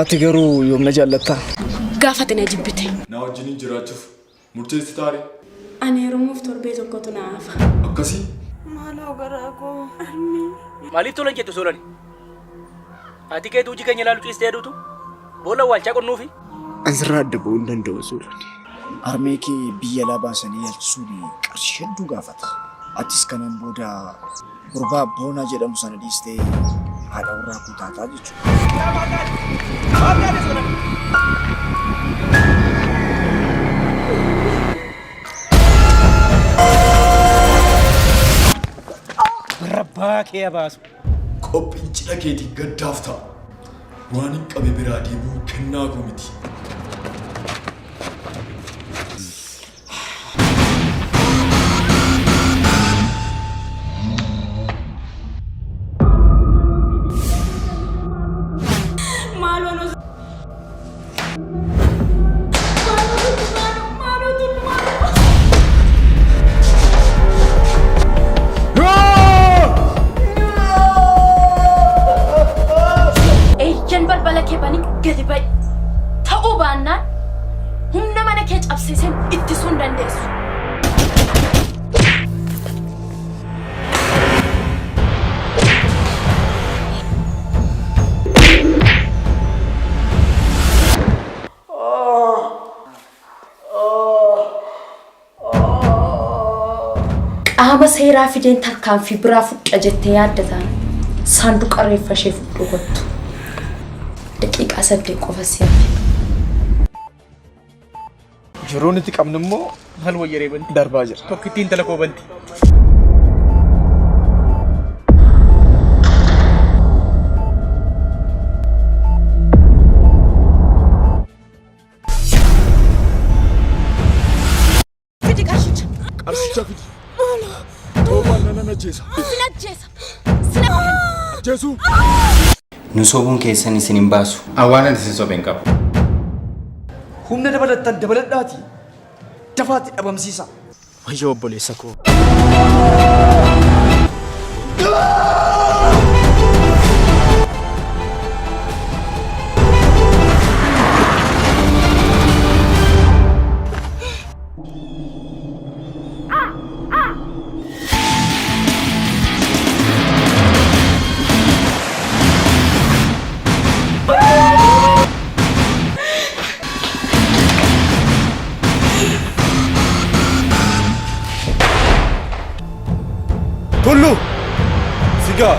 Ati garuu yoom na jaallattaa? Gaafa ati na jibbite. Na wajjiniin jiraachuuf murteessitaare? Ani heerumuuf torbee tokkotu na hafa. Akkasii? Maaloo garaa koo harmee. Maaliif tola hin jettu Soolani? Haati keetu hojii keenya ilaalu ciistee aduutu boolla awwaalchaa qonnuufi? An sirraa adda ba'uu hin danda'u Soolani. Harmee kee biyya alaa baasanii yaalchisuun qarshii hedduu gaafata. Atis kanaan booda gurbaa Boonaa jedhamu sana dhiistee haadha warraa koo taataa jechuudha. Rabbaa kee abaasu. Qophiin cidha keetii gaddaaf ta'a. Waanin qabe biraa deebi'uun kennaa koo miti. Maaloo nu Maaloo tullu maaloo. Eeyyan balbala kee banii gadi ba'i. Ta'uu baannaan humna mana kee cabsiiseen ittisuu hin dandeessu. Qaama seeraa fideen tarkaanfii biraa fudha jettee yaadda taanaan saanduqa reeffa ishee fudhuu kottu. Daqiiqaa 8 qofa si hafe. Jiruu nuti qabnu immoo Maal wayyaree banti? darbaa jira. Tokkittii intala koo banti. Fidi qarshicha. Qarshicha fidi. Toofaan nan ajjeesa. Sin ajjeesa. Sin Ajjeesuu? Nu sobuun keessan isin hin baasu. An waanan isin sobe hin qabu. Humna dabalattan dabaladhaatii dafaatti dhabamsiisaa. Wayyoo obboleessa koo. Tullu! Sigaa!